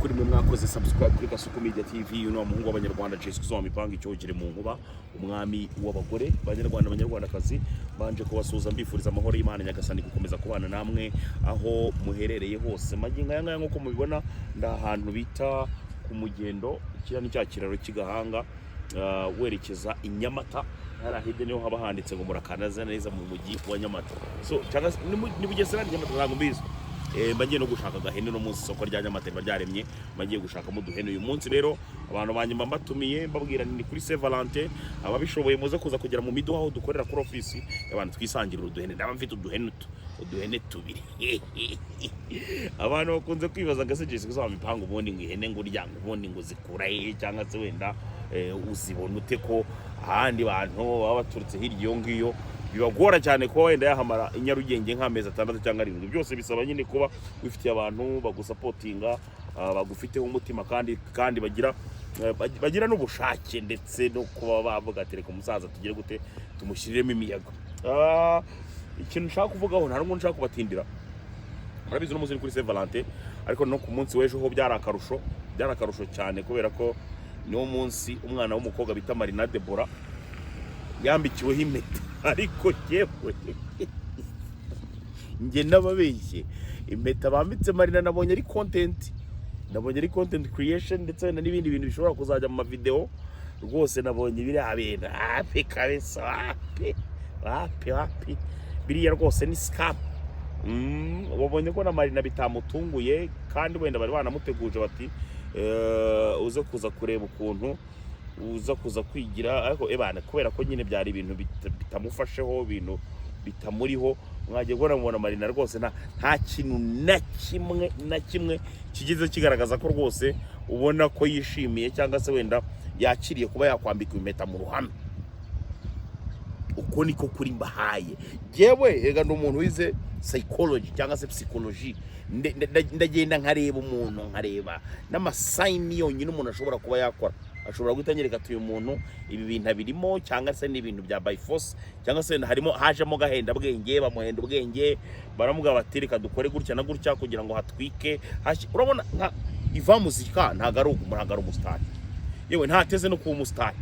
Kuri mwe mwakoze subscribe kuri Kasuku Media TV, uyu ni wa muhungu w'Abanyarwanda, Jesus wa mipanga icyogere mu nkuba, umwami w'abagore. Banyarwanda, Banyarwandakazi, mbanje kubasuhuza, mbifuriza amahoro y'Imana Nyagasani gukomeza kubana namwe aho muherereye hose. Magingo aya ngaya, nk'uko mubibona, ndi ahantu bita ku Mugendo. Kiriya ni cya kiraro cy'i Gahanga, werekeza i Nyamata. Hariya hirya niho haba handitse ngo "Murakaza neza mu mujyi wa Nyamata." So cyangwa se ni Bugesera, ni Nyamata, ntabwo mbizi. Mba ngiye no gushaka agahene no munsi, isoko rya Nyamata riba ryaremye, mba ngiye gushakamo uduhene uyu munsi. Rero abantu banjye mba mbatumiye, mbabwira ni kuri Saint Valentin, ababishoboye muze kuza kugera mu miduha aho dukorera kuri ofisi abantu, twisangirira uduhene. Ndaba mfite uduhene uduhene tubiri. Abantu bakunze kwibaza ngo ese Jessica wa mipango, ubundi ngo ihene ngo urya, ngo ubundi ngo zikura hehe, cyangwa se wenda uzibona ute, ko ahandi bantu baba baturutse hirya iyo ngiyo bibagora cyane kuba wenda yahamara i Nyarugenge nk'amezi 6 cyangwa 7. Byose bisaba nyine kuba wifitiye abantu bagusupportinga, bagufiteho umutima, kandi bagira bagira n'ubushake, ndetse no kuba bavuga ati "Reka umusaza tugire gute, tumushyiriremo imiyaga." Ikintu nshaka kuvugaho, nta nubwo nshaka kubatindira. Murabizi, uno munsi ni kuri Saint Valentin, ariko no ku munsi w'ejo ho byari akarusho, byari akarusho cyane, kubera ko niwo munsi umwana w'umukobwa bita Marina Deborah yambikiweho impeta. Ariko yewe, njye n'ababeshye, impeta bambitse Marina nabonye ari content, nabonye ari content creation, ndetse wenda n'ibindi bintu bishobora kuzajya mu mavideo. Rwose nabonye biriya bintu hapi kabisa, wapi wapi wapi, biriya rwose ni scam. Wabonye ko na Marina bitamutunguye, kandi wenda bari banamuteguje bati "Uze kuza kureba ukuntu uza kuza kwigira." Ariko ebana, kubera ko nyine byari ibintu bitamufasheho, ibintu bitamuriho, mwagiye kubona mubona Marina rwose nta kintu na kimwe na kimwe kigeze kigaragaza ko rwose ubona ko yishimiye cyangwa se wenda yakiriye kuba yakwambika impeta mu ruhame. Uko niko kuri mbahaye. Yewe rega, ndi umuntu wize psychology cyangwa se psychology. Ndagenda nkareba umuntu, nkareba n'amasigns yonyine umuntu ashobora kuba yakora, ashobora guhita anyereka ati uyu muntu ibi bintu abirimo, cyangwa se ni ibintu bya by force, cyangwa se harimo hajemo gahenda bwenge, bamuhenda ubwenge, baramubwira bati "Reka dukore gutya na gutya kugira ngo hatwike hashye." Urabona nka Iva Muzika, ntabwo ari umusitari, yewe ntateze no kuba umusitari.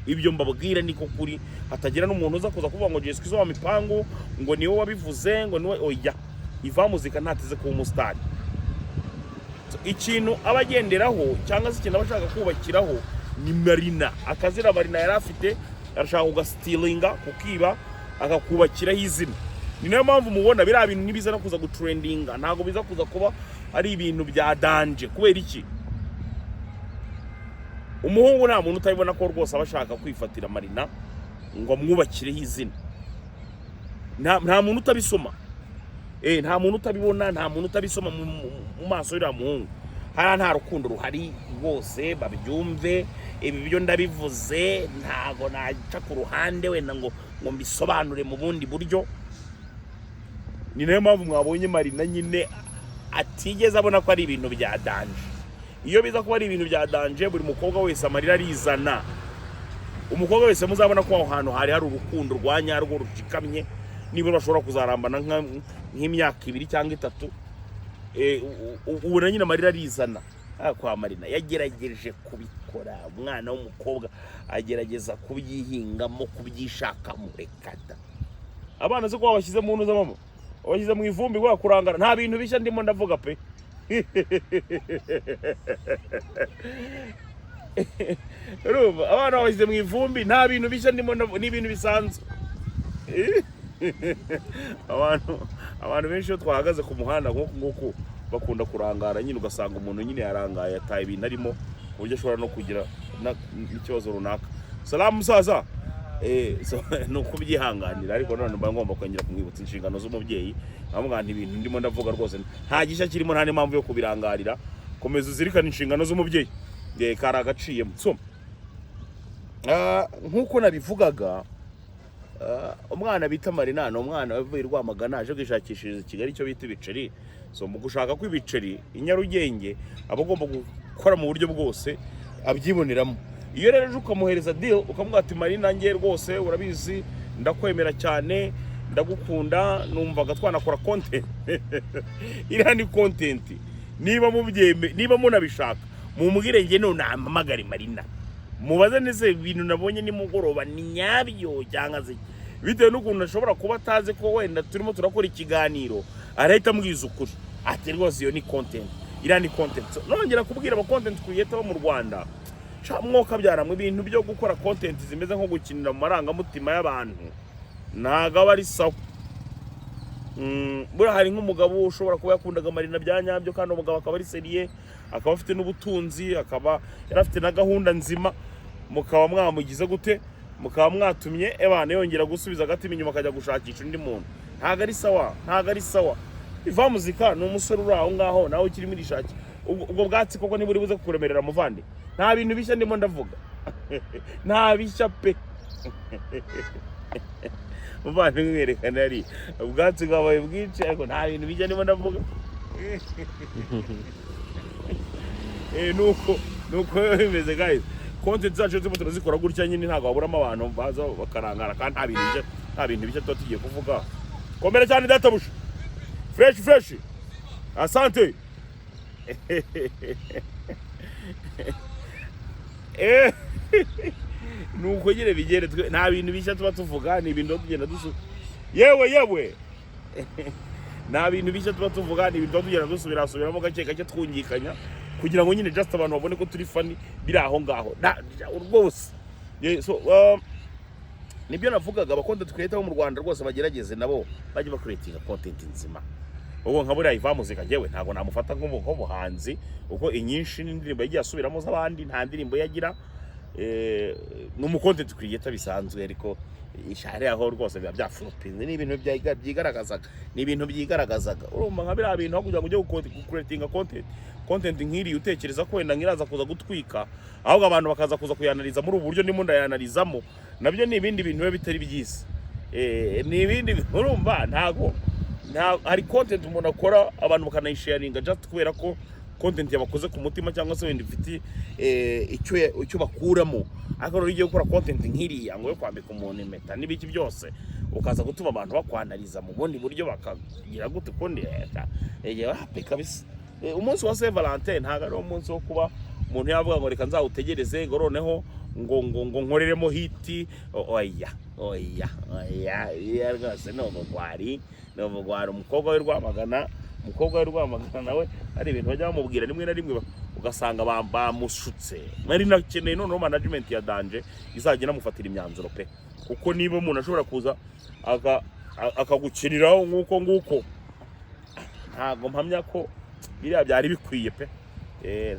Ibyo mbabwira niko kuri, hatagira n'umuntu uza kuza kuvuga ngo Jessica wa mipangu ngo niwe wabivuze, ngo niwe. Oya, Iva Muzika ntateze kuba umusitari. So, ikintu aba agenderaho cyangwa se ikintu aba ashaka kubakiraho ni Marina. Akazina Marina yari afite arashaka kugastealinga, kukiba, akakubakiraho izina. Ni nayo mpamvu mubona biriya bintu nibiza no kuza gutrendinga, ntabwo biza kuza kuba ari ibintu bya danger. Kubera iki? Umuhungu nta muntu utabibona ko rwose aba ashaka kwifatira Marina ngo amwubakireho izina. Nta muntu utabisoma, nta muntu utabibona, nta muntu utabisoma mu maso y'uriya muhungu. Hariya nta rukundo ruhari rwose, babyumve. Ibi byo ndabivuze, ntago naca ku ruhande wenda ngo mbisobanure mu bundi buryo. Ni nayo mpamvu mwabonye Marina nyine atigeze abona ko ari ibintu bya danger. Iyo biza kuba ari ibintu bya danger, buri mukobwa wese amarira arizana. Umukobwa wese muzabona ko aho hantu hari hari urukundo rwa nyarwo rushikamye, nibura bashobora kuzarambana nk'imyaka 2 cyangwa 3, ubona nyine amarira arizana. Kwa Marina yagerageje kubikora, umwana w'umukobwa agerageza kubyihingamo, kubyishakamo, reka da. Abana se ko babashyize mu ntuza, mama, babashyize mu ivumbi kubera kurangara. Nta bintu bishya ndimo ndavuga pe. Urumva, abana babashyize mu ivumbi, nta bintu bishya ndimo ndavuga, ni ibintu bisanzwe. Abantu benshi iyo twahagaze ku muhanda nk'uku nguku bakunda kurangara nyine, ugasanga umuntu nyine yarangaye, yataye ibintu arimo, ku buryo ashobora no kugira n'ikibazo runaka. Salamu musaza. So, ni ukubyihanganira, ariko none mba ngomba kongera kumwibutsa inshingano z'umubyeyi, nkamubwira nti ibintu ndimo ndavuga rwose nta gishya kirimo, nta n'impamvu yo kubirangarira, komeza uzirikane inshingano z'umubyeyi. Kari agaciyemo. So nk'uko nabivugaga, umwana bita Marina ni umwana wavuye i Rwamagana aje kwishakishiriza i Kigali icyo bita ibiceri. So mu gushaka kw'ibiceri i Nyarugenge aba agomba gukora mu buryo bwose abyiboneramo. Iyo rero uje ukamuhereza deal, ukamubwira ati "Marina, njye rwose urabizi ndakwemera cyane, ndagukunda, numvaga twanakora content." Iriya ni content, Niba mubyeme, niba munabishaka, mumbwire njye none nampamagare Marina, mubaze nese ibintu nabonye nimugoroba ni nyabyo cyangwa se, bitewe n'ukuntu ashobora kuba atazi ko wenda turimo turakora ikiganiro, arahita ambwiza ukuri ati: "Rwose iyo ni content, iriya ni content." So, nongera kubwira aba content creator bo mu Rwanda, sha mwoka byaramwe, ibintu byo gukora content zimeze nko gukinira mu marangamutima y'abantu ntago aba ari sawa. Buriya hari nk'umugabo ushobora kuba yakundaga Marina bya nyabyo, kandi umugabo akaba ari sérieux, akaba afite n'ubutunzi, akaba yari afite na gahunda nzima, mukaba mwamugize gute, mukaba mwatumye ebana yongera gusubiza agatima inyuma, akajya gushakisha undi muntu. Ntago ari sawa, ntago ari sawa. Iva Muzika ni umusore uri aho ngaho nawe ukirimo irishaki. Ubwo bwatsi koko ntiburi buze kukuremerera, muvandi. Nta bintu bishya ndimo ndavuga, nta bishya pe. Muvandimwe, mwerekana yari ubwatsi bwabaye bwinshi, ariko nta bintu bijya ndimo ndavuga. Nuko biba bimeze, guys. Content zacu turimo turazikora gutya nyine, ntabwo waburamo abantu baza bakarangara, kandi nta bintu bishya, nta bintu bishya tuba tugiye kuvuga. Komera cyane databuja, fresh fresh, asante. Nuko nyine bigere, twe nta bintu bishya tuba tuvuga, ni ibintu tuba tugenda dusu, yewe yewe, nta bintu bishya tuba tuvuga, ni ibintu tuba tugenda dusubirasubiramo gake gake, twungikanya kugira ngo nyine just abantu babone ko turi funny, biri aho ngaho rwose. So, nibyo navugaga, aba content creator bo mu Rwanda rwose bagerageze nabo bajye bacreatinga content nzima. Ubwo nka buriya Iva Muzika, njyewe ntabwo namufata nk'umuhanzi, kuko inyinshi n'indirimbo yagiye asubiramo z'abandi, nta ndirimbo yagira. Ni umu content creator bisanzwe, ariko ishare aho rwose biba byaflopinze, ni ibintu byigaragazaga, ni ibintu byigaragazaga. Urumva nka biriya bintu, aho kugira ngo ujye gucreatinga content nk'iriya, utekereza ko wenda ngiraza kuza gutwika, ahubwo abantu bakaza kuza kuyanaliza muri ubu buryo ndimo ndayanalizamo, nabyo ni ibindi bintu biba bitari byiza. Ni ibindi bintu, urumva ntago nta hari content umuntu akora abantu bakanayisharinga just kubera ko content yabakoze ku mutima, cyangwa se wenda ifite icyo bakuramo. Ariko rero ugiye gukora content nk'iriya ngo yo kwambika umuntu impeta n'ibiki byose, ukaza gutuma abantu bakwanariza mu bundi buryo, bakagira gute ukundi, wapi kabisa. Umunsi wa Saint Valentin ntabwo ari umunsi wo kuba umuntu yavuga ngo reka nzawutegereze, ngo noneho ngo nkoreremo hit. Oya, oya, oya, iya rwose ni ubugwari, ni ubugwari. Umukobwa w'i Rwamagana, umukobwa w'i Rwamagana nawe hari ibintu bajya bamubwira rimwe na rimwe ugasanga bamushutse. Nari nakeneye noneho management ya danger izajya inamufatira imyanzuro pe, kuko niba umuntu ashobora kuza akagukiniraho nk'uko nguko, ntabwo mpamya ko biriya byari bikwiye pe.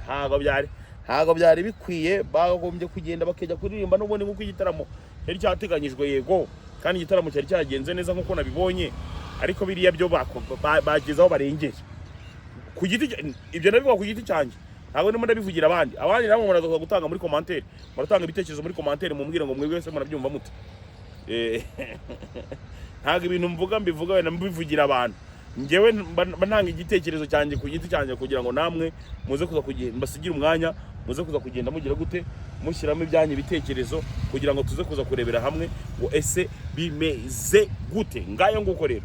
Ntabwo byari bikwiye. Bagombye kugenda bakajya kuririmba n'ubundi nk'uko igitaramo cyari cyateganyijwe. Yego, kandi igitaramo cyari cyagenze neza nk'uko nabibonye, ariko biriya byo bageze aho barengeye. Ku giti ibyo ndabivuga ku giti cyanjye, ntabwo ndimo ndabivugira abandi. Abandi nabo muraza gutanga muri commentaire, muratanga ibitekerezo muri commentaire, mumbwire ngo mwebwe wese murabyumva mute. Ntabwo ibintu mvuga mbivuga wenda mbivugira abantu. Njyewe mba ntanga igitekerezo cyanjye ku giti cyanjye, kugira ngo namwe muze kuza kugenda, mbasigire umwanya muze kuza kugenda mugira gute, mushyiramo ibyanyu ibitekerezo, kugira ngo tuze kuza kurebera hamwe ngo ese bimeze gute. Ngayo nguko rero.